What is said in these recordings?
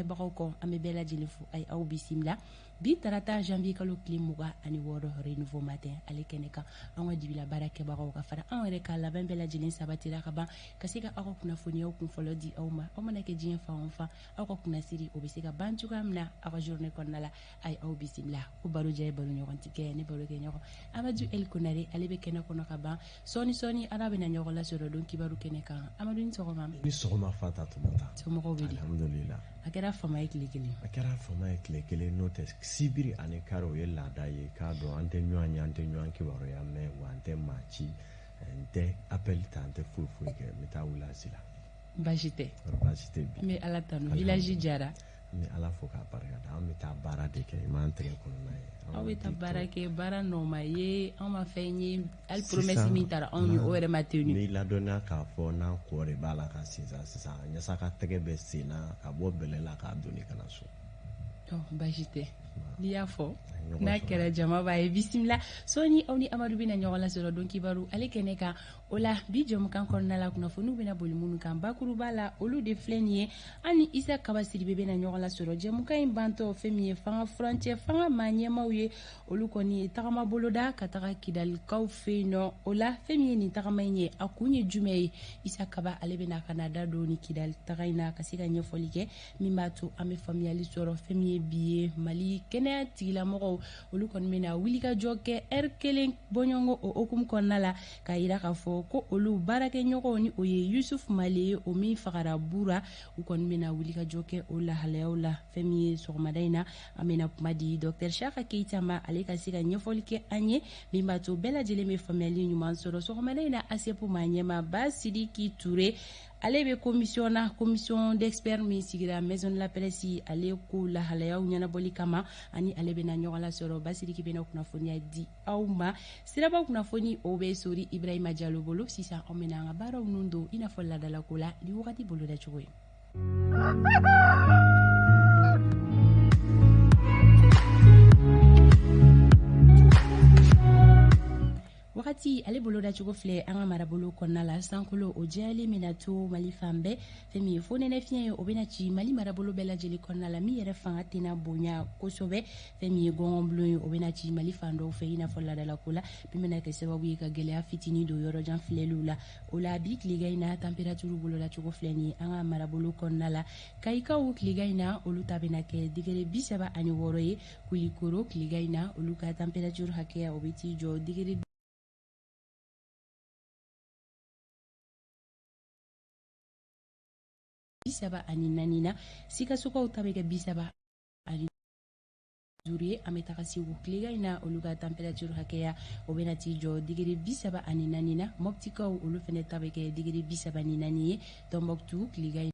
lamɛnbagaw kɔ, an bɛ bɛɛ lajɛlen fo. A ye aw bisimila bi tarata janvier kalo tile 26, Renouveau Matin ale kɛnɛ kan. An ka dibila baara kɛbagaw ka fara anw yɛrɛ ka labɛn bɛɛ lajɛlen sabatira ka ban ka se ka aw ka kunnafoniyaw kun fɔlɔ di aw ma. Aw mana kɛ diɲɛ fan o fan, aw ka kunnasiri o bɛ se ka ban cogoya min na aw ka journée kɔnɔna la. A ye aw bisimila ko baro diya ye baro ɲɔgɔn ti kɛ ne baro kɛ ɲɔgɔn Amadu El Konare, ale bɛ kɛnɛ kɔnɔ ka ban. Sɔɔni sɔɔni ala bɛna ɲɔgɔn lasɔrɔ don kibaru kɛnɛ kan. Amadu, ni sɔgɔma. Ni sɔgɔma, Fanta Tumata. Somɔgɔw bɛ di? Alhamdulillah. A kɛra fama ye tile kelen. A kɛra fama ye tile kelen, n'o tɛ sibiri ani kari, o ye laada ye k'a dɔn an tɛ ɲɔgɔn ye, an tɛ ɲɔgɔn kibaruya mɛn, wa an tɛ maa ci, n tɛ appel ta, an tɛ foyi foyi kɛ. N bɛ taa village la. Baasi tɛ. Baasi tɛ bi. N bɛ Ala tanu, village jara. An bɛ Ala fo k'a barika da. An bɛ taa baara de kɛ, i m'an tɛgɛ kɔnɔna ye. Aw bɛ taa baara kɛ, baara nɔma ye, anw ma fɛn ye. Hali promesse min taara anw ye, o yɛrɛ ma tenu. N'i ladɔnniya k'a fɔ n'an kɔ de b'a la ka sisan sisan, ɲɛsa ka tɛgɛ bɛ sen na ka bɔ bɛlɛ la k'a doni ka na so. Baasi tɛ, n'i y'a fɔ n'a kɛra jama b'a ye. Bisimila, sɔɔni aw ni Amadu bɛna ɲɔgɔn lasɔrɔ don kibaru ale kɛnɛ kan. O la bi jɛmukan kɔnɔna la, kunnafoniw bɛna boli minnu kan bakuruba la, olu de filɛ nin ye. An ni Isa Kaba Sidibe bɛna ɲɔgɔn lasɔrɔ jɛmukan in bantɔ. Fɛn min ye fanga furancɛ fanga maa ɲɛmaw ye, olu kɔni ye tagama boloda ka taga Kidalikaw fɛ yen nɔ. O la fɛn min ye nin tagama in ye, a kun ye jumɛn ye? Isa Kaba ale bɛna ka na da don ni Kidali taga in na ka se ka ɲɛfɔli kɛ min b'a to an bɛ faamuyali sɔrɔ. Fɛn min ye bi ye, Mali kɛnɛya tigilamɔgɔw, olu kɔni bɛna wulikajɔ kɛ ɛri kelen bɔɲɔgɔnko o hukumu kɔnɔna la, k'a yira k'a fɔ ko olu baarakɛɲɔgɔnw, ni o ye Yusuf Male ye, o min fagara Bura, u kɔni bɛna wulikajɔ kɛ o lahalayaw la. Fɛn min ye sɔgɔmada in na, an bɛna kuma di Dr Siaka Keita ma, ale ka se ka ɲɛfɔli kɛ an ye min b'a to bɛɛ lajɛlen bɛ faamuyali ɲuman sɔrɔ. Sɔgɔmada in na, ASEP maa ɲɛmaa Basidiki Ture, ale bɛ commission na, commission d'experts min sigira Maison de la Presse ale ko lahalayaw ɲɛnabɔli kama, ani ale bɛna ɲɔgɔn lasɔrɔ. Basidiki bɛna kunnafoniya di aw ma. Siraba kunnafoni, o bɛ Sori Ibrahima Jalo bolo. Sisan anw bɛna an ka baaraw nun don i n'a fɔ laadalako la ni wagati bolodacogo ye. Wagati ale bolodacogo filɛ an ka marabolo kɔnɔna la. Sankolo o jɛyalen bɛna to Mali fan bɛɛ. Fɛn min ye fonɛnɛ fiɲɛ ye, o bɛna ci Mali marabolo bɛɛ lajɛlen kɔnɔna la, min yɛrɛ fanga tɛna bonya kosɛbɛ. Fɛn min ye gɔngɔnbulon ye, o bɛna ci Mali fan dɔw fɛ i n'a fɔ laadalako la, min bɛna kɛ sababu ye ka gɛlɛya fitinin don yɔrɔjan filɛliw la. O la bi tilegan in na, température bolodacogo filɛ nin ye an ka marabolo kɔnɔna la. Kayikaw tilegan in na, olu ta bɛna kɛ degré 36 ye. Kulikoro tilegan in na, olu ka température hakɛya, o bɛ t'i jɔ degré 34 na. Sikasokaw ta bɛ kɛ 35 ye. An bɛ taga Segu tilegan in na, olu ka température hakɛya, o bɛna t'i jɔ degré 34 na. Mɔptikaw, olu fana ta bɛ kɛ degré 34 ye. Tɔnbɔkutu tilegan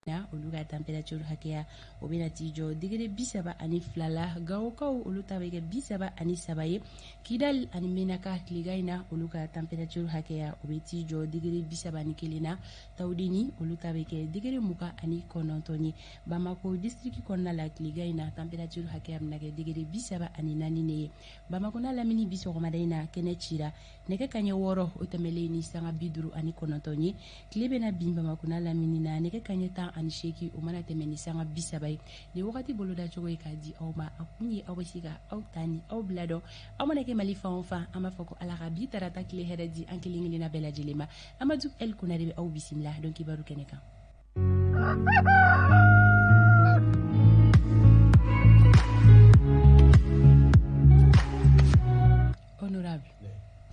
na, olu ka température hakɛya, o bɛna t'i jɔ degré 32 la. Gawokaw, olu ta bɛ kɛ 33 ye. Kidal ani Menaka tilegan in na, olu ka température hakɛya, o bɛ t'i jɔ degré 31 na. Tawudeni, olu ta bɛ kɛ degré 29 ye. Bamako district kɔnɔna la tilegan in na, température hakɛya bɛna kɛ degré 34 de ye. Bamako n'a lamini, bi sɔgɔmada in na kɛnɛ cira nɛgɛ kaɲɛ 6, o tɛmɛlen ni sanga 59 ye. Tile bɛna bin Bamako n'a lamini na nɛgɛ kaɲɛ 18, o mana tɛmɛ ni sanga 30 ye. Nin wagati bolodacogo ye k'a di aw ma, a kun ye aw bɛ se ka aw ta ni aw bila dɔn. Aw mana kɛ Mali fan o fan, an b'a fɔ ko Ala ka bi tarata tile hɛrɛ di an kelen kelenna bɛɛ lajɛlen ma. Amadu El Konare bɛ aw bisimila don kibaru kɛnɛ kan. Honorable,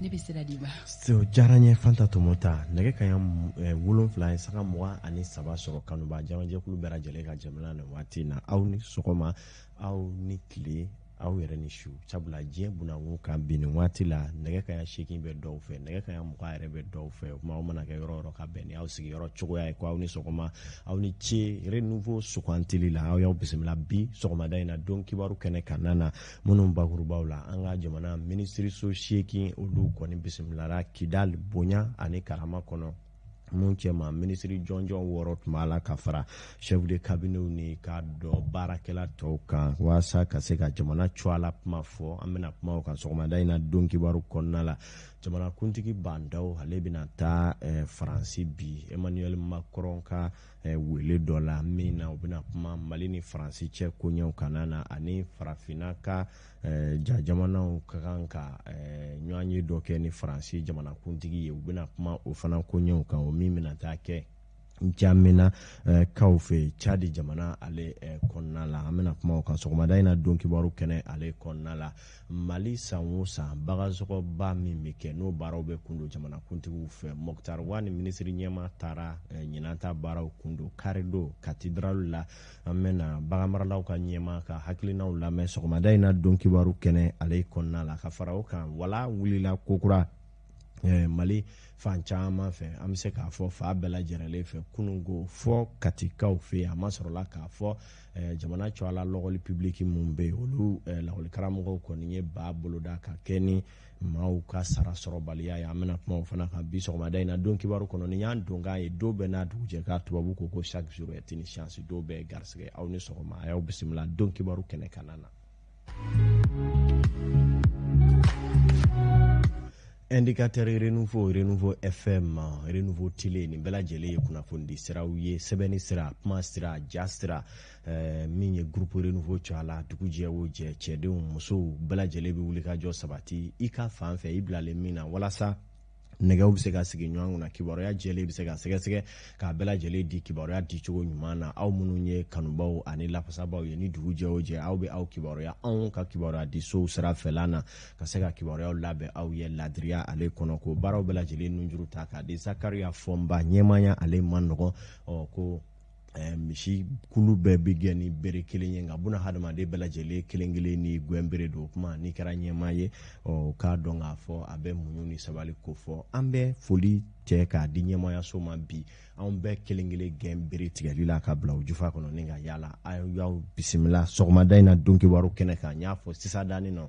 ne bɛ sira d'i ma. O diyara n ye, Fanta Tomota. Nɛgɛ kaɲa 7 ye sanga 23 sɔrɔ. Kanuba jamajɛkulu bɛɛ lajɛlen ka jamana nin waati na, aw ni sɔgɔma, aw ni tile, aw yɛrɛ ni su, sabula diɲɛ bunakun kan bi nin waati la, nɛgɛ kaɲa 8 bɛ dɔw fɛ, nɛgɛ kaɲa 20 yɛrɛ bɛ dɔw fɛ. O kuma, aw mana kɛ yɔrɔ yɔrɔ ka bɛn ni aw sigiyɔrɔ cogoya ye, ko aw ni sɔgɔma, aw ni ce. Renouveau sugantili la, aw y'aw bisimila bi sɔgɔmada in na don kibaru kɛnɛ kan na minnu bakurubaw la, an ka jamana minisiriso 8, olu kɔni bisimilara Kidal bonya ani karama kɔnɔ. Mun cɛma, minisiri jɔnjɔn 6 tun b'a la ka fara chef de cabinet ni k'a dɔn baarakɛla tɔw kan, walasa ka se ka jamana cogoya la kuma fɔ. An bɛna kuma o kan sɔgɔmada in na don kibaru kɔnɔna la. Jamanakuntigi Bah N'Daw, ale bɛna taa Faransi bi, Emmanuel Macron ka wele dɔ la, min na u bɛna kuma Mali ni Faransi cɛ koɲɛw kana na, ani Farafinna ka ja jamanaw ka kan ka ɲɔgɔn ye dɔ kɛ ni Faransi jamanakuntigi ye. U bɛna kuma o fana koɲɛw kan, o min bɛna taa kɛ N'Djamena kaw fɛ, Tchad jamana ale kɔnɔna la. An bɛna kuma o kan sɔgɔmada in na don kibaru kɛnɛ ale kɔnɔna la. Mali, san o san bagansɔgɔba min bɛ kɛ, n'o baaraw bɛ kun don jamanakuntigiw fɛ, Moctar Ouane minisiri ɲɛma taara ɲinan ta baaraw kun don karidon cathédrale la. An bɛna baganmaralaw ka ɲɛma ka hakilinaw lamɛn sɔgɔmada in na don kibaru kɛnɛ ale kɔnɔna la. Ka fara o kan, wala wulila kokura Mali fan caman fɛ, an bɛ se k'a fɔ fa bɛɛ lajɛlen fɛ, kununko fɔ Katikaw fɛ yen. A ma sɔrɔla k'a fɔ jamana cogoya la, l'école publique mun bɛ yen, olu lakɔlikaramɔgɔw kɔni ye ba boloda ka kɛ ni maaw ka sara sɔrɔbaliya ye. An bɛna kuma o fana kan bi sɔgɔmada in na don kibaru kɔnɔ. Ni y'an donkan ye, don bɛɛ n'a dugujɛ ka tubabu ko chaque jour est une chance, don bɛɛ ye garisɛgɛ. Aw ni sɔgɔma, a y'aw bisimila don kibaru kɛnɛ kana na. Indicateur Renouveau, Renouveau FM, Renouveau Télé, nin bɛɛ lajɛlen ye kunnafonidi siraw ye, sɛbɛnni sira, kuma sira, ja sira. Min ye groupe Renouveau cogoya la, dugu jɛ o jɛ, cɛdenw, musow bɛɛ lajɛlen bɛ wuli ka jɔ sabati i ka fan fɛ, i bilalen min na, walasa nɛgɛw bɛ se ka sigi ɲɔgɔn kunna, kibaruya jɛlen bɛ se ka sɛgɛsɛgɛ k'a bɛɛ lajɛlen di kibaruya dicogo ɲuman na. Aw minnu ye kanubaw ani lafasabaw ye, ni dugu jɛ o jɛ, aw bɛ aw kibaruya anw ka kibaruya di sow sira fɛla na, ka se ka kibaruyaw labɛn aw ye ladiriya ale kɔnɔ, k'o baaraw bɛɛ lajɛlen nunjuru ta k'a di Zakariya Fɔnba. Ɲɛmaaya ale ma nɔgɔn. Ɔ ko misi kulu bɛɛ bɛ gɛn ni bere kelen ye, nka buna hadamaden bɛɛ lajɛlen kelen kelen ni gɛnbere don. O kuma, n'i kɛra ɲɛmaa ye, ɔ k'a dɔn k'a fɔ a bɛ muɲu ni sabali ko fɔ. An bɛ foli cɛ k'a di ɲɛmaayaso ma bi, anw bɛɛ kelen kelen gɛn bere tigɛli la ka bila o jufa kɔnɔ ni ka yala. Aw y'aw bisimila sɔgɔmada in na don kibaru kɛnɛ kan. N y'a fɔ sisan danni nɔ,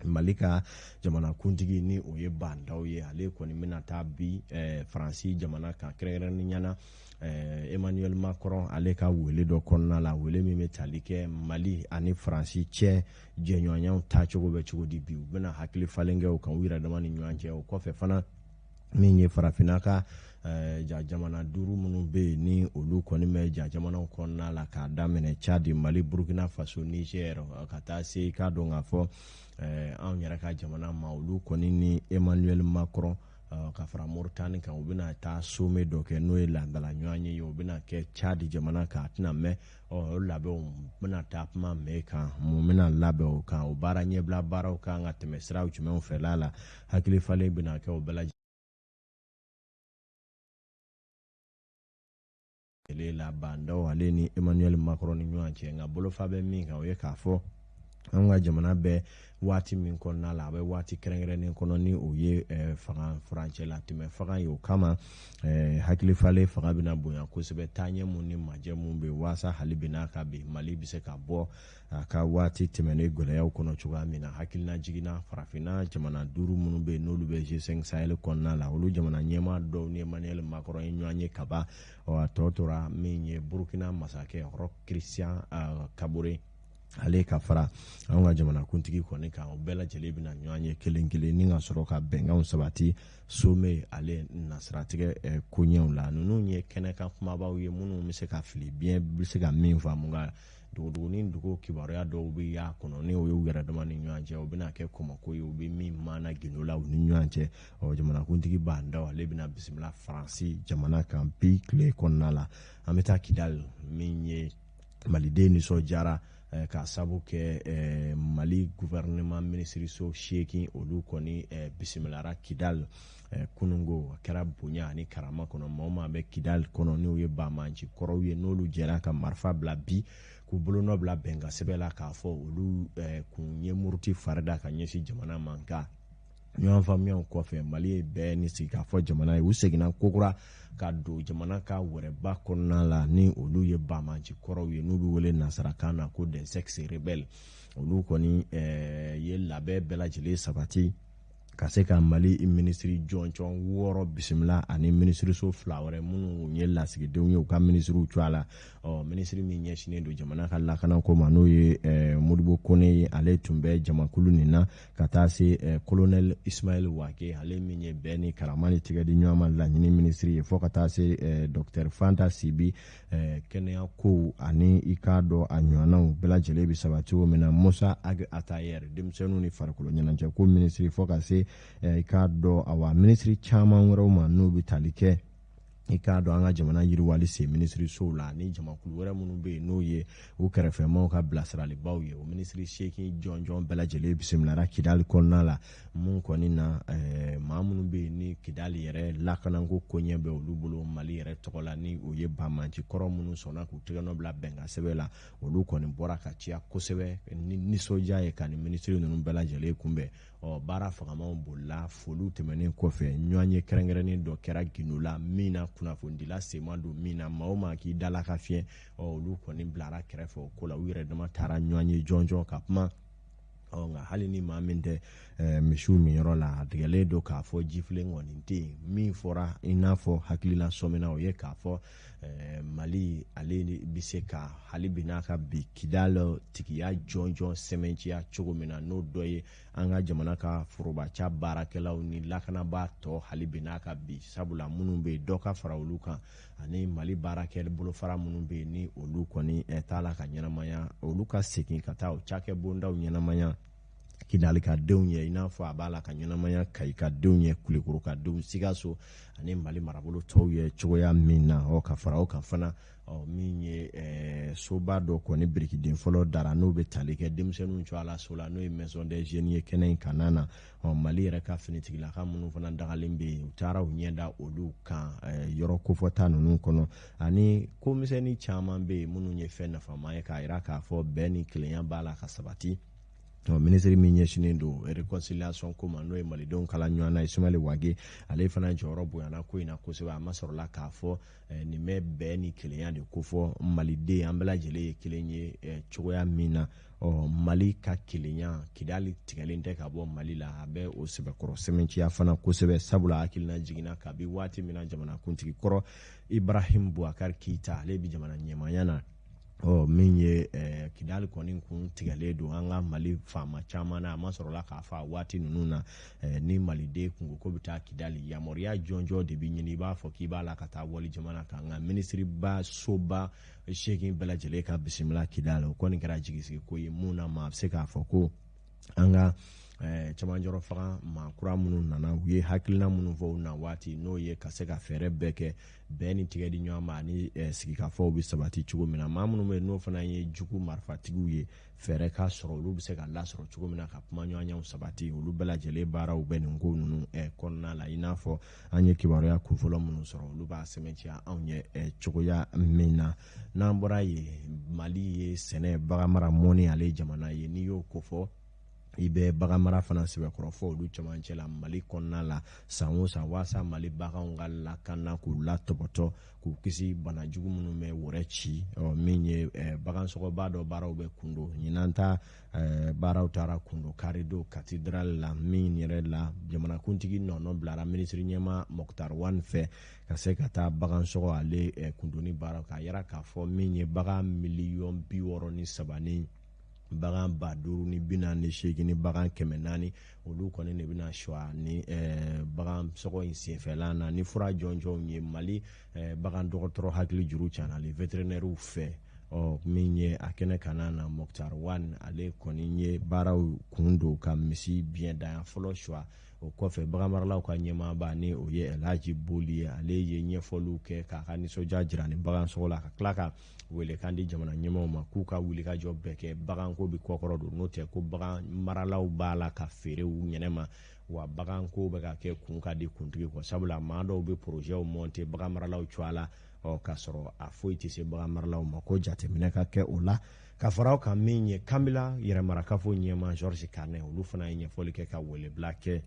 Mali ka jamanakuntigi, ni o ye Bah N'Daw ye, ale kɔni bɛna taa bi Faransi jamana kan, kɛrɛnkɛrɛnnenya na Emmanuel Macron ale ka wele dɔ kɔnɔna la, wele min bɛ tali kɛ Mali ani Faransi cɛ jɛɲɔgɔnyaw taacogo bɛ cogo di bi. U bɛna hakili falen kɛ o kan u yɛrɛ dama ni ɲɔgɔn cɛ. O kɔfɛ fana, min ye Farafinna ka ja jamana 5 minnu bɛ yen, ni olu kɔni bɛ ja jamanaw kɔnɔna la, k'a daminɛ Tchad, Mali, Burkina Faso, Niger, ka taa se i k'a dɔn k'a fɔ anw yɛrɛ ka jamana ma, olu kɔni ni Emmanuel Macron ka fara Mauritanie kan, u bɛna taa sommet dɔ kɛ, n'o ye laadala ɲɔgɔn ye, o bɛna kɛ Tchad jamana kan, a tɛna mɛn. Ɔ o labɛnw bɛna taa kuma mɛn kan, mun bɛna labɛn o kan, o baara ɲɛbila baaraw kan ka tɛmɛ siraw jumɛnw fɛla la, hakili falen bɛna kɛ o bɛɛ lajɛlen la Bah N'Daw ale ni Emmanuel Macron ni ɲɔgɔn cɛ. Nka bolofa bɛ min kan, o ye k'a fɔ an ka jamana bɛ waati min kɔnɔna la, a bɛ waati kɛrɛnkɛrɛnnen kɔnɔ, ni o ye fanga furancɛ la tɛmɛ fanga ye. O kama, hakili falen fanga bɛna bonya kosɛbɛ, taaɲɛ mun ni majɛ mun bɛ, walasa hali bi n'a ka bi, Mali bɛ se ka bɔ a ka waati tɛmɛnen gɛlɛyaw kɔnɔ cogoya min na. Hakilina jiginna Farafinna jamana 5 minnu bɛ yen, n'olu bɛ G5 Sahel kɔnɔna la, olu jamana ɲɛmaa dɔw ni Emmanuel Macron ye ɲɔgɔn ye kaban. Ɔ a tɔ tora min ye Burukina masakɛ Roch Christian Kabore ale ka fara anw ka jamanakuntigi kɔni kan, o bɛɛ lajɛlen bɛna ɲɔgɔn ye kelen kelen ni ka sɔrɔ ka bɛnkanw sabati sommet ale nasiratigɛ koɲɛw la. Ninnu ye kɛnɛkan kumabaw ye minnu bɛ se ka fili, biɲɛ bɛ se ka min faamu, nka dogodogonin dogo kibaruya dɔw bɛ y'a kɔnɔ, ni o y'u yɛrɛ dama ni ɲɔgɔn cɛ, o bɛna kɛ kɔmɔko ye, u bɛ min maana gindo la u ni ɲɔgɔn cɛ. Ɔ jamanakuntigi Bah N'Daw, ale bɛna bisimila Faransi jamana kan bi tile kɔnɔna la. An bɛ taa Kidali, min ye maliden nisɔndiyara k'a sabu kɛ Mali gouvernement minisiriso 8, olu kɔni bisimilara Kidali kunungo. A kɛra bonya ani karama kɔnɔ. Maa o maa bɛ Kidali kɔnɔ, n'o ye banbanci kɔrɔw ye, n'olu jɛra ka marifa bila bi, k'u bolonɔ bila bɛnkan sɛbɛn la, k'a fɔ olu kun ye muruti farida ka ɲɛsin jamana ma. Nka ɲɔgɔn faamuyaw kɔfɛ, Mali ye bɛɛ ni sigi k'a fɔ jamana ye, u seginna kokura ka don jamana ka wɛrɛba kɔnɔna la, ni olu ye banbanci kɔrɔw ye, n'u bɛ wele nansarakan na ko des ex rebelles. Olu kɔni ye labɛn bɛɛ lajɛlen sabati. Ka se ka Mali minisiri jɔnjɔn 6 bisimila ani minisiriso 2 wɛrɛ minnu ye lasigidenw ye u ka minisiriw cogoya la. Ɔ, minisiri min ɲɛsinnen don jamana ka lakanako ma, n'o ye Modibo Kone ye, ale tun bɛ jamakulu nin na, ka taa se Colonel Ismaël Wage, ale min ye bɛn ni karama ni tigɛ di ɲɔgɔn ma laɲini minisiri ye, fo ka taa se Docteur Fanta Sibi, kɛnɛya kow ani i k'a dɔn a ɲɔgɔnnaw bɛɛ lajɛlen bɛ sabati cogo min na, Musa Ag Atayer, denmisɛnninw ni farikolo ɲɛnajɛ ko minisiri, fo ka se i k'a dɔn awa minisiri caman wɛrɛw ma, n'u bɛ tali kɛ i k'a dɔn an ka jamana yiriwali sen minisirisow la, ani jamakulu wɛrɛ minnu bɛ yen, n'o ye u kɛrɛfɛmaw ka bilasiralibaw ye. O minisiri 8 jɔnjɔn bɛɛ lajɛlen bisimilara Kidali kɔnɔna la. Mun kɔni na, maa minnu bɛ yen ni Kidali yɛrɛ lakanako koɲɛ bɛ olu bolo Mali yɛrɛ tɔgɔ la, ni o ye banbanci kɔrɔ minnu sɔnna k'u tɛgɛnɔ bila bɛnkan sɛbɛn la, olu kɔni bɔra ka ciya kosɛbɛ ni nisɔndiya ye ka nin minisiri ninnu bɛɛ lajɛlen kunbɛn. Ɔ, baara fangamaw bolila. Foliw tɛmɛnen kɔfɛ, ɲɔgɔn ye kɛrɛnkɛrɛnnen dɔ kɛra gindo la min na kunnafonidila senma don min na, maa o maa k'i dala ka fiɲɛ, ɔ, olu kɔni bilara kɛrɛfɛ o ko la. U yɛrɛ dama taara ɲɔgɔn ye jɔnjɔn ka kuma. Ɔ, nka hali ni maa min tɛ misiw minyɔrɔ la, a tigɛlen don k'a fɔ jifilen kɔni tɛ yen. Min fɔra i n'a fɔ hakilila sɔmina, o ye k'a fɔ Mali ale bɛ se ka hali bi n'a ka bi Kidali tigiya jɔnjɔn sɛmɛnciya cogo min na, n'o dɔ ye an ka jamana ka forobaca baarakɛlaw ni lakanabaa tɔ hali bi n'a ka bi, sabula minnu bɛ yen, dɔ ka fara olu kan, ani Mali baarakɛ bolofara minnu bɛ yen, ni olu kɔni t'a la ka ɲɛnamaya, olu ka segin ka taa o cakɛ bondaw ɲɛnamaya Kidali ka denw ye, i n'a fɔ a b'a la ka ɲɛnamaya Kayi ka denw ye, Kulukoro ka denw, Sikaso ani Mali marabolo tɔw ye cogoya min na. Ɔ, ka fara o kan fana, ɔ, min ye soba dɔ kɔni birikiden fɔlɔ dara, n'o bɛ tali kɛ denmisɛnninw cogoya la so la, n'o ye Maison des Jeunes ye kɛnɛ in kanna na. Ɔ, Mali yɛrɛ ka finitigilaka minnu fana dagalen bɛ yen, u taara u ɲɛ da olu kan yɔrɔ kofɔta ninnu kɔnɔ, ani ko misɛnnin caman bɛ yen minnu ye fɛn nafama ye, k'a jira k'a fɔ bɛn ni kelenya b'a la ka sabati. Ɔ, minisiri min ɲɛsinnen don réconciliation ko ma, n'o ye malidenw kala ɲɔgɔn na, Ismaël Wage, ale fana jɔyɔrɔ bonyana ko in na kosɛbɛ. A ma sɔrɔla k'a fɔ nin bɛ bɛn ni kelenya de kofɔ, maliden an bɛɛ lajɛlen ye kelen ye cogoya min na. Ɔ, Mali ka kelenya, Kidali tigɛlen tɛ ka bɔ Mali la, a bɛ o sɛbɛkɔrɔ sɛmɛnciya fana kosɛbɛ, sabula hakilina jiginna kabi waati min na jamanakuntigi kɔrɔ Ibrahim Boubacar Keïta, ale bɛ jamana ɲɛmaaya na. Ɔ, min ye Kidali kɔni kun tigɛlen don an ka Mali faama caman na, a ma sɔrɔla k'a fɔ a waati ninnu na, ni maliden kungo ko bɛ taa Kidali, yamaruya jɔnjɔn de bɛ ɲini, i b'a fɔ k'i b'a la ka taa wali jamana kan. Nka minisiriba soba 8 bɛɛ lajɛlen ka bisimila Kidali, o kɔni kɛra jigisigi ko ye mun na maa bɛ se k'a fɔ ko an ka cɛmancɛrɔ fanga maa kura minnu nana, u ye hakilina minnu fɔ u na waati, n'o ye ka se ka fɛɛrɛ bɛɛ kɛ bɛn ni tigɛ di ɲɔgɔn ma ani sigikafɔw bɛ sabati cogo min na. Maa minnu bɛ yen, n'o fana ye jugu marifatigiw ye, fɛɛrɛ ka sɔrɔ olu bɛ se ka lasɔrɔ cogo min na ka kuma ɲɔgɔnyaw sabati, olu bɛɛ lajɛlen baaraw bɛ nin ko ninnu kɔnɔna la, i n'a fɔ an ye kibaruya kunfɔlɔ minnu sɔrɔ, olu b'a sɛmɛntiya anw ye cogoya min na. N'an bɔra yen, Mali ye sɛnɛ, baganmara, mɔni ale jamana ye. N'i y'o kofɔ, i bɛ baganmara fana sɛbɛkɔrɔ fɔ olu cɛmancɛ la Mali kɔnɔna la. San o san, waasa Mali baganw ka lakana, k'u latɔbɔtɔ, k'u kisi bana jugu minnu bɛ wɛrɛ ci, ɔ, min ye bagansɔgɔba dɔ baaraw bɛ kundo ɲinan ta, baaraw taara kundo karido cathédrale la, min yɛrɛ la jamanakuntigi nɔnɔ bilara minisiri ɲɛma Moctar Ouane fɛ ka se ka taa bagansɔgɔ ale kundoni baaraw, k'a yira k'a fɔ min ye bagan 63 miliyɔn ni bagan 5,048 ni bagan 400, olu kɔni de bɛna suwa ni bagan sɔgɔ in senfɛla na ni fura jɔnjɔnw ye Mali bagan dɔgɔtɔrɔ hakili juru canali vétérinaires fɛ. Ɔ, min ye a kɛnɛ kana na, Moctar Ouane ale kɔni ye baaraw kun don ka misi biɲɛ danya fɔlɔ suwa. O kɔfɛ, baganmaralaw ka ɲɛmaaba, ni o ye Elhaji Boli ye, ale ye ɲɛfɔliw kɛ k'a ka nisɔndiya jira ni bagan sɔgɔ la, ka tila ka welekan di jamana ɲɛmaaw ma k'u ka wulikajɔ bɛɛ kɛ baganko bɛ kɔkɔrɔ don, n'o tɛ ko bagan maralaw b'a la ka feere u ɲɛnɛ ma, wa baganko bɛ ka kɛ kun ka di kuntigi kɔ, sabula maa dɔw bɛ porozɛw monter bagan maralaw cogoya la, ɔ, k'a sɔrɔ a foyi tɛ se bagan maralaw ma. Ko jateminɛ ka kɛ o la. Ka fara o kan, min ye Kanbila yɛrɛmarakafo ɲɛmaa Georges Kane, olu fana ye ɲɛfɔli kɛ ka welebila kɛ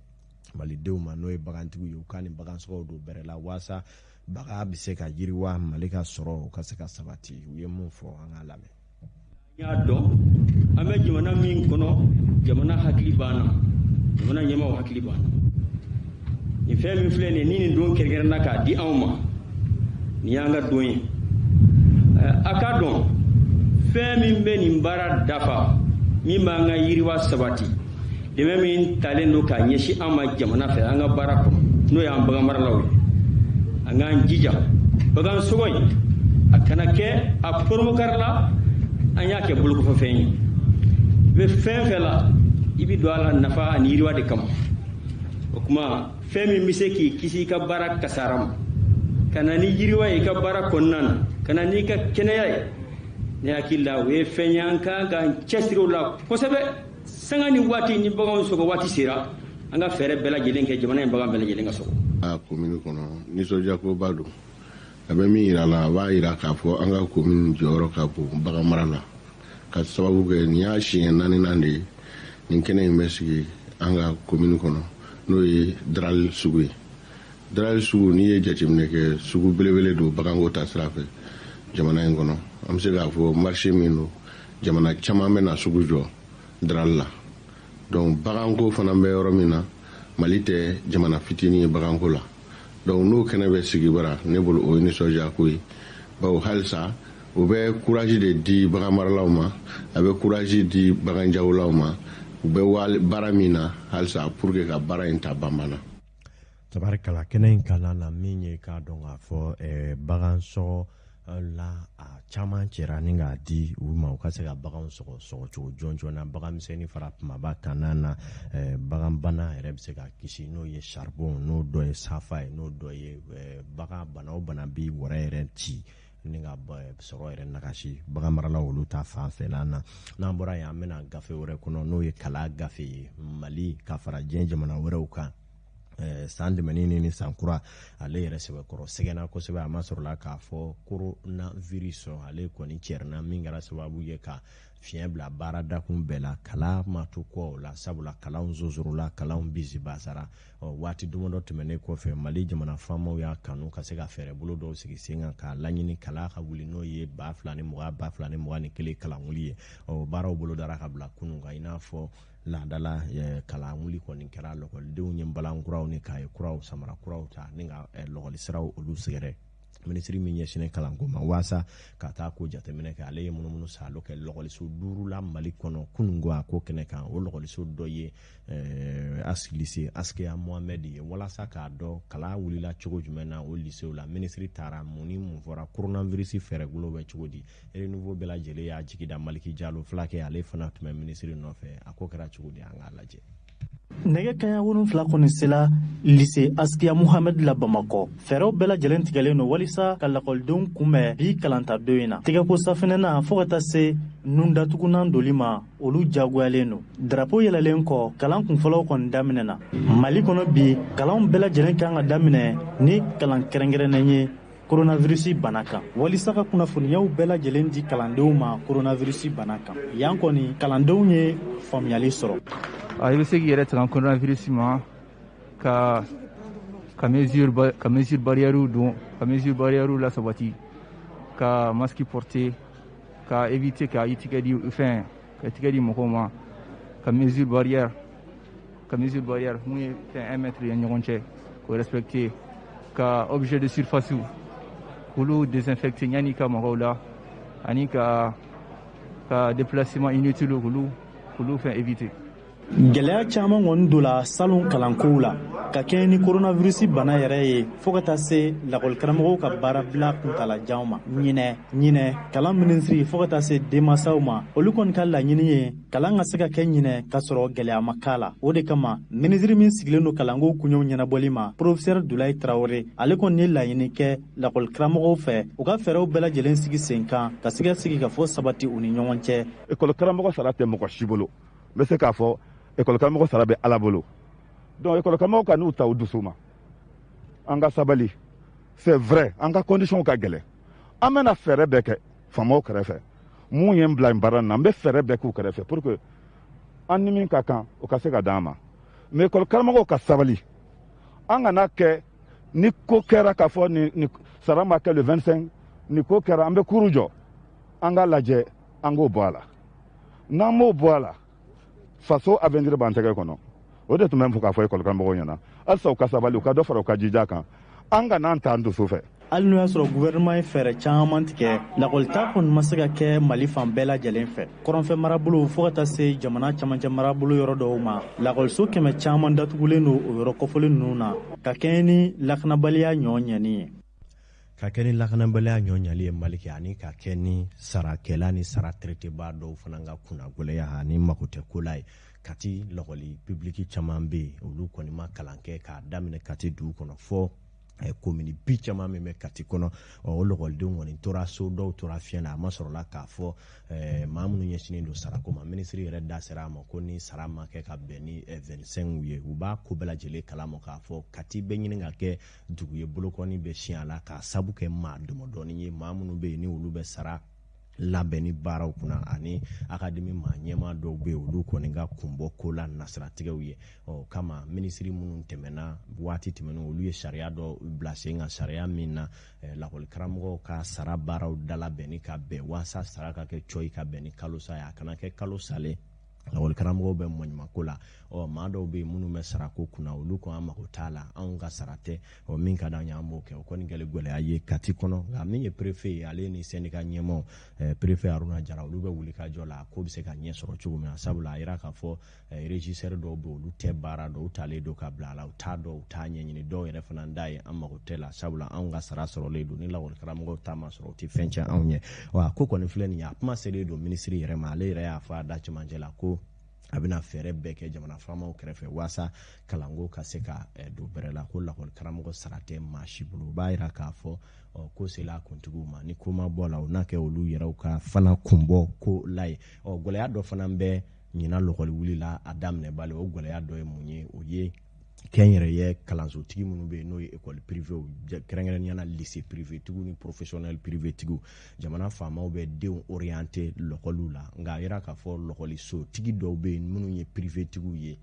malidenw ma, n'o ye bagantigiw ye, u ka nin bagansɔgɔw don bɛrɛ la waasa bagan bɛ se ka yiriwa, Mali ka sɔrɔ o ka se ka sabati. U ye mun fɔ, an k'a lamɛn. N y'a dɔn an bɛ jamana min kɔnɔ, jamana hakili b'an na, jamana ɲɛmaaw hakili b'an na. Nin fɛn min filɛ nin ye, ni nin don kɛrɛnkɛrɛnna k'a di anw ma, nin y'an ka don ye. A k'a dɔn fɛn min bɛ nin baara dafa, min b'an ka yiriwa sabati, dɛmɛ min talen don k'a ɲɛsin an ma jamana fɛ an ka baara kɔnɔ, n'o y'an baganmaralaw ye. An k'an jija bagan sɔgɔ in a kana kɛ a poromokari la, an y'a kɛ bolokɔfɛfɛn ye. I bɛ fɛn fɛn la, i bɛ don a la nafa ani yiriwa de kama. O tuma fɛn min bɛ se k'i kisi i ka baara kasara ma, ka na ni yiriwa ye i ka baara kɔnɔna na, ka na n'i ka kɛnɛya ye, ne hakili la o ye fɛn ye an kan k'an cɛsiri o la kosɛbɛ. Sanga ni waati ni baganw sɔgɔ waati sera, an ka fɛɛrɛ bɛɛ lajɛlen kɛ jamana in bagan bɛɛ lajɛlen ka sɔgɔ. A komini kɔnɔ nisɔndiyakoba don. A bɛ min yira la, a b'a yira k'a fɔ an ka komini jɔyɔrɔ ka bon bagan mara la, ka sababu kɛ nin y'a siɲɛ naaninan de ye nin kɛnɛ in bɛ sigi an ka komini kɔnɔ, n'o ye Darali sugu ye. Darali sugu, n'i ye jateminɛ kɛ, sugu belebele don baganko ta sira fɛ jamana in kɔnɔ. An bɛ se k'a fɔ marché min don, jamana caman bɛ na sugu jɔ Darali la. Donc baganko fana bɛ yɔrɔ min na, Mali tɛ jamana fitinin ye baganko la. Donc n'o kɛnɛ bɛ sigi bara, ne bolo o ye nisɔndiyako ye, bawo halisa o bɛ courage de di baganmaralaw ma, a bɛ courage di baganjagolaw ma, u bɛ baara min na halisa pour que ka baara in ta banban na. Tabarikala, kɛnɛ in kalan na min ye k'a dɔn k'a fɔ bagan sɔgɔ la a caman cɛra ni k'a di u ma, u ka se ka baganw sɔgɔ sɔgɔcogo jɔnjɔn na, bagan misɛnnin fara kumaba kan na, baganbana yɛrɛ bɛ se ka kisi, n'o ye charbon, n'o dɔ ye safa ye, n'o dɔ ye bagan bana o bana bi wɛrɛ yɛrɛ ci ni ka sɔrɔ yɛrɛ nagasi bagan maralaw olu ta fan fɛla na. N'an bɔra yen, an bɛna gafe wɛrɛ kɔnɔ, n'o ye kala gafe ye, Mali ka fara diɲɛ jamana wɛrɛw kan. San tɛmɛnen ni san kura, ale yɛrɛ sɛbɛkɔrɔ sɛgɛnna kosɛbɛ. A ma sɔrɔla k'a fɔ coronavirus ale kɔni cɛrinna, min kɛra sababu ye ka fiɲɛ bila baara dakun bɛɛ la. Kala ma to kɔ o la, sabula kalanw zozorola, kalanw bisibasara. Waati damadɔ tɛmɛnen kɔfɛ, Mali jamana faamaw y'a kanu ka se ka fɛɛrɛ bolo dɔw sigi sen kan k'a laɲini kala ka wuli, n'o ye 2020 2021 kalan wuli ye. Baaraw bolodara ka bila kunun kan, i n'a fɔ laadala kalan wuli kɔni kɛra. Lɔkɔlidenw ye balan kuraw ni kaye kuraw, samara kuraw ta ni ka lɔkɔli siraw olu sɛgɛrɛ. Minisiri min ɲɛsinnen kalanko ma waasa ka taa ko jateminɛ kɛ, ale ye munumunu salo kɛ lɔkɔliso 5 la Mali kɔnɔ kununko a ko kɛnɛ kan. O lɔkɔliso dɔ ye lycée Askia Mohamed ye, walasa k'a dɔn kalan wulila cogo jumɛn na o lycée la. Minisiri taara, mun ni mun fɔra, coronavirus fɛɛrɛbolo bɛ cogo di? Renouveau bɛɛ lajɛlen y'a jigi da Maliki Jalo fulakɛ, ale fana tun bɛ minisiri nɔfɛ. A ko kɛra cogo di? An k'a lajɛ. Nɛgɛ kaɲa 7 kɔni sela lycée Askia Mohamed la Bamakɔ. Fɛɛrɛw bɛɛ lajɛlen tigɛlen don walisa ka lakɔlidenw kunbɛn bi kalanta don in na. Tɛgɛko safinɛ na fɔɔ ka taa se nundatugunan doli ma, olu jagoyalen don. Darapo yɛlɛlen kɔ, kalan kunfɔlɔw kɔni daminɛna Mali kɔnɔ bi. Kalanw bɛɛ lajɛlen kan ka daminɛ ni kalan kɛrɛnkɛrɛnnen ye coronavirus bana kan, walisa ka kunnafoniyaw bɛɛ lajɛlen di kalandenw ma coronavirus bana kan. Yan kɔni, kalandenw ye faamuyali sɔrɔ. I bɛ se k'i yɛrɛ tanga coronavirus ma ka mesure barrière don, ka mesure barrière la sabati, ka masque porter, ka éviter ka i tigɛ di fɛn, ka tigɛ di mɔgɔw ma, ka mesure barrière mun ye fɛn 1 mètre ye ɲɔgɔn cɛ, k'o respecter, ka objet de surface k'olu désinfecter yanni ka mɔgɔw la, ani ka déplacement inutile k'olu fɛn éviter. Gɛlɛya caman kɔni donna salon kalankow la ka kɛɲɛ ni coronavirus bana yɛrɛ ye, fɔɔ ka taa se lakɔlikaramɔgɔw ka baarabila kuntalajanw ma ɲinɛ ɲinɛ. Kalan minisiri fɔɔ ka taa se denmansaw ma, olu kɔni ka laɲini ye kalan ka se ka kɛ ɲinɛ k'a sɔrɔ gɛlɛya ma k'a la. O de kama, minisiri min sigilen don kalanko koɲɛw ɲɛnabɔli ma, professeur Dulayi Tarawele, ale kɔni ye laɲini kɛ lakɔlikaramɔgɔw fɛ, u ka fɛɛrɛw bɛɛ lajɛlen sigi sen kan ka se ka sigi ka fɔ sabati u ni ɲɔgɔn cɛ. Ekɔli karamɔgɔ sara tɛ mɔgɔ si bolo. N bɛ se k'a fɔ ekɔli karamɔgɔ sara bɛ Ala bolo. Donc ekɔli karamɔgɔ ka n'u ta u dusu ma, an ka sabali. C'est vrai, an ka condition ka gɛlɛn. An bɛna fɛɛrɛ bɛɛ kɛ faamaw kɛrɛfɛ. Mun ye n bila nin baara in na, n bɛ fɛɛrɛ bɛɛ k'u kɛrɛfɛ pour que an ni min ka kan, o ka se ka d'an ma. Mais ekɔli karamɔgɔw ka sabali, an kana kɛ ni ko kɛra k'a fɔ ni sara ma kɛ le 25, ni ko kɛra, an bɛ kuru jɔ. An k'a lajɛ, an k'o bɔ a la. N'an m'o bɔ a la, faso avenir b'an tɛgɛ kɔnɔ. O O de tun bɛ n fɔ k'a fɔ ekɔli karamɔgɔw ɲɛna, halisa u ka sabali, u ka dɔ fara u ka jija kan, an ka n'an t'an dusu fɛ. Hali n'o y'a sɔrɔ gouvernement ye fɛɛrɛ caman tigɛ, lakɔlita kɔni ma se ka kɛ Mali fan bɛɛ lajɛlen fɛ. Kɔrɔnfɛ marabolo fo ka taa se jamana camancɛ marabolo yɔrɔ dɔw ma, lakɔliso 100 caman datugulen don o yɔrɔ kɔfɔlen ninnu na ka kɛɲɛ ni lakanabaliya ɲɔ ɲɛni ye. Ka kɛ ni lakanabaliya ɲɔ ɲali ye Maliki, ani ka kɛ ni sarakɛla ni sara tereteba dɔw fana ka kunnagwɛlɛya ani mako tɛ ko la ye. Kati lakɔli pibiliki caman bɛ yen, olu kɔni ma kalan kɛ k'a daminɛ Kati dugu kɔnɔ fɔ komini bi caman min bɛ Kati kɔnɔ. O lakɔlidenw kɔni tora so, dɔw tora fiɲɛ na. A ma sɔrɔla k'a fɔ maa minnu ɲɛsinnen don sarako ma, minisiri yɛrɛ da sera a ma ko ni sara ma kɛ ka bɛn ni 25 ye, u b'a ko bɛɛ lajɛlen kalama k'a fɔ Kati bɛ ɲini ka kɛ dugu ye, bolokɔni bɛ siɲɛ a la k'a sabu kɛ maa dɔmɔdɔɔni ye, maa minnu bɛ yen ni olu bɛ sara labɛnni baaraw kunna, ani akademi maa ɲɛmaa dɔw bɛ yen, olu kɔni ka kunbɔ ko la nasiratigɛw ye. Ɔ kama minisiri minnu tɛmɛna waati tɛmɛnen, olu ye sariya dɔ bila sen kan, sariya min na lakɔli karamɔgɔw ka sara baaraw dalabɛnni ka bɛn, waasa sara ka kɛ cɔyi ka bɛn ni kalo sa ye, a kana kɛ kalo salen lakɔli karamɔgɔw bɛ mɔɲumako la. Ɔ maa dɔw bɛ yen minnu bɛ sarako kunna, olu ko an mako t'a la, anw ka sara tɛ, ɔ min ka d'an ye an b'o kɛ. O kɔni kɛlen gɛlɛya ye Kati kɔnɔ. Nka min ye préfet ye, ale ni syndicat ɲɛmaaw, préfet Haruna Jara, olu bɛ wuli ka jɔ la a ko bɛ se ka ɲɛ sɔrɔ cogo min na, sabula a yira k'a fɔ régisseur dɔw bɛ, olu tɛ baara dɔn, u talen don ka bila a la, u t'a dɔn, u t'a ɲɛɲini, dɔw yɛrɛ fana da ye an mako tɛ la, sabula anw ka sara sɔrɔlen don, ni lakɔli karamɔgɔw ta ma sɔrɔ, u tɛ fɛn tiɲɛ anw ye. Wa ko kɔni filɛ nin ye, a kuma selen don minisiri yɛrɛ ma, ale yɛrɛ y'a fɔ a da cɛmancɛ la ko a bɛna fɛɛrɛ bɛɛ kɛ jamana faamaw kɛrɛfɛ waasa kalanko ka se ka don bɛrɛ la, ko lakɔli karamɔgɔ sara tɛ maa si bolo. O b'a yira k'a fɔ ko sela kuntigiw ma, ni ko ma bɔ la, o n'a kɛ olu yɛrɛw ka fana kunbɔ ko la ye. Ɔ gɛlɛya dɔ fana bɛ ɲinan lakɔli wuli la a daminɛ bali, o gɛlɛya dɔ ye mun ye? O ye kɛnyɛrɛye kalansotigi minnu bɛ yen, n'o ye école privée, kɛrɛnkɛrɛnnenya la lycée privé tigiw ni professionnel privé tigiw. Jamana faamaw bɛ denw orienté lɔkɔliw la, nka a yira k'a fɔ lɔkɔlisotigi dɔw bɛ yen minnu ye privé tigiw ye,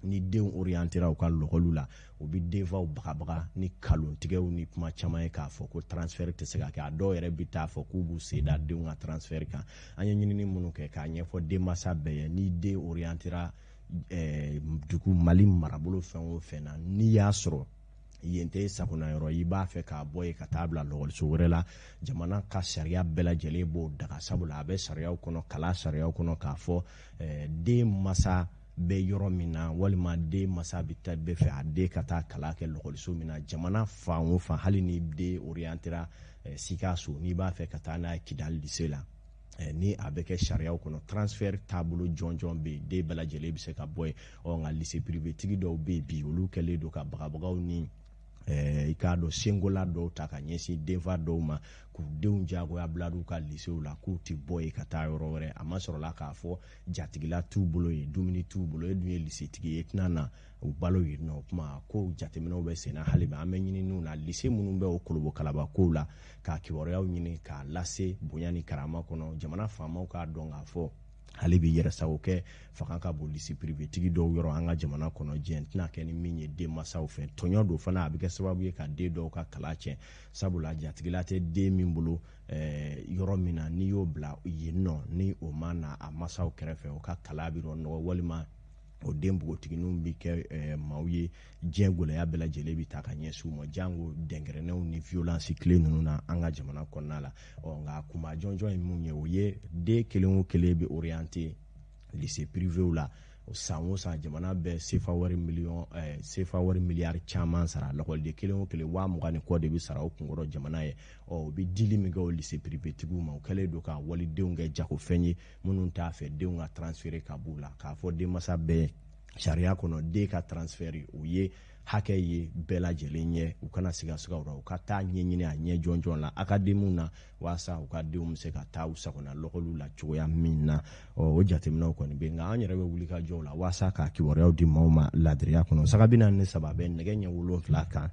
ni denw orientera u ka lɔkɔliw la, u bɛ denfaw bagabaga ni kalontigɛw ni kuma caman ye k'a fɔ ko transfert tɛ se ka kɛ. A dɔw yɛrɛ bɛ taa fɔ k'u b'u sen da denw ka transfert kan. An ye ɲinini minnu kɛ k'a ɲɛfɔ denmansa bɛɛ ye, ni den orientera dugu Mali marabolo fɛn o fɛn na, n'i y'a sɔrɔ yen tɛ sakona yɔrɔ, i b'a fɛ k'a bɔ yen ka taa bila lɔkɔliso wɛrɛ la, jamana ka sariya bɛɛ lajɛlen b'o daga, sabula a bɛ sariyaw kɔnɔ, kalan sariyaw kɔnɔ k'a fɔ den masa bɛ yɔrɔ min na, walima den masa bɛ taa bɛ fɛ a den ka taa kalan kɛ lɔkɔliso min na, jamana fan o fan, hali ni den orientera Sikaso, n'i b'a fɛ ka taa n'a ye Kidali lycée la, ni a bɛ kɛ sariyaw kɔnɔ, transfert taabolo jɔnjɔn bɛ yen, den bɛɛ lajɛlen bɛ se ka bɔ yen. Ɔ nka lycée privé tigi dɔw bɛ yen bi, olu kɛlen don ka bagabagaw ni i k'a dɔn senkola dɔw ta ka ɲɛsin denfa dɔw ma, k'u denw jagoya bila u ka lycéew la, k'u tɛ bɔ yen ka taa yɔrɔ wɛrɛ. A ma sɔrɔla k'a fɔ jatigila t'u bolo yen, dumuni t'u bolo, e dun ye lycée tigi ye, i tɛna na u balo yen nɔ. O kuma ko jateminɛw bɛ sen na hali bi, an bɛ ɲininiw na lycée minnu bɛ o kolobo kalaba kow la, k'a kibaruyaw ɲini k'a lase bonya ni karama kɔnɔ, jamana faamaw k'a dɔn k'a fɔ hali bi yɛrɛsago kɛ fanga ka bon lycée privé tigi dɔw yɔrɔ an ka jamana kɔnɔ. Diɲɛ tɛna kɛ ni min ye denmansaw fɛ, tɔɲɔ don fana, a bɛ kɛ sababu ye ka den dɔw ka kalan tiɲɛ, sabula jatigila tɛ den min bolo yɔrɔ min na, n'i y'o bila yen nɔ, ni o ma na a masaw kɛrɛfɛ, o ka kalan bɛ nɔgɔ, walima o den npogotigininw bɛ kɛ maaw ye, diɲɛ gɛlɛya bɛɛ lajɛlen bɛ ta ka ɲɛsin u ma, jango dɛnkɛrɛnnɛw ni violence tile ninnu na an ka jamana kɔnɔna la. Ɔ nka kunba jɔnjɔn ye mun ye, o ye den kelen o kelen bɛ orienté lycée privé la san o san, jamana bɛ CFA wari miliyɔn CFA wari miliyari caman sara lakɔliden kelen o kelen, 20,000 ni kɔ de bɛ sara o kunkɔrɔ jamana ye. Ɔ u bɛ dili min kɛ o lycée privé tigiw ma, o kɛlen don ka walidenw kɛ jagofɛn ye, minnu t'a fɛ denw ka transfert ka b'u la, k'a fɔ denmansa bɛɛ sariya kɔnɔ den ka transfert o ye hakɛ ye bɛɛ lajɛlen ye, u kana sigasiga o la, u ka taa ɲɛɲini a ɲɛ jɔnjɔn la akademiw na, walasa u ka denw bɛ se ka taa u sagona lɔkɔliw la cogoya min na. Ɔ o jateminɛw kɔni bɛ, nka an yɛrɛ bɛ wuli ka jɔ la walasa k'a kibaruyaw di maaw ma ladiriya kɔnɔ. Saga 43 bɛ nɛgɛ ɲɛ 7 kan.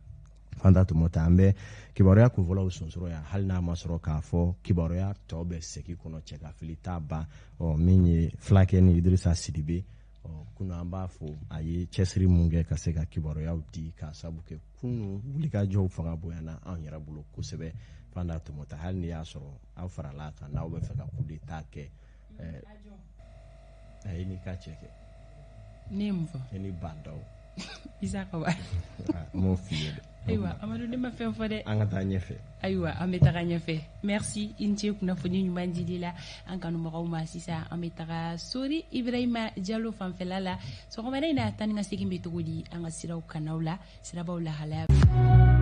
Fanta Tɔmɔta, an bɛ kibaruya kunfɔlɔw sonsoro yan, hali n'a ma sɔrɔ k'a fɔ kibaruya tɔ bɛ segi kɔnɔ, cɛ ka fili t'a ban. Ɔ min ye fulakɛ ni Idirisa Sidibe, ɔ kunu an b'a fo, a ye cɛsiri mun kɛ ka se ka kibaruyaw di, k'a sabu kɛ kunu wulikajɔw fanga bonyana anw yɛrɛ bolo kosɛbɛ. Fanta Tɔmɔta, hali n'i y'a sɔrɔ aw farala a kan, n'aw bɛ fɛ ka coup d'état kɛ, a ye n'i ka cɛ kɛ. Ne ye mun fɔ? E ni Ba Ndaw. Isa Kaba. N m'o f'i ye dɛ. Ayiwa Amadu, ne ma fɛn fɔ dɛ. An ka taa ɲɛfɛ. Ayiwa, an bɛ taga ɲɛfɛ. Merci, i ni ce kunnafoni ɲuman dili la an kanubagaw ma. Sisan an bɛ taga Sori Ibrahima Jalo fanfɛla la. Sɔgɔmada in na, taa ni ka segin bɛ cogo di an ka siraw kanaw la, sirabaw lahalaya?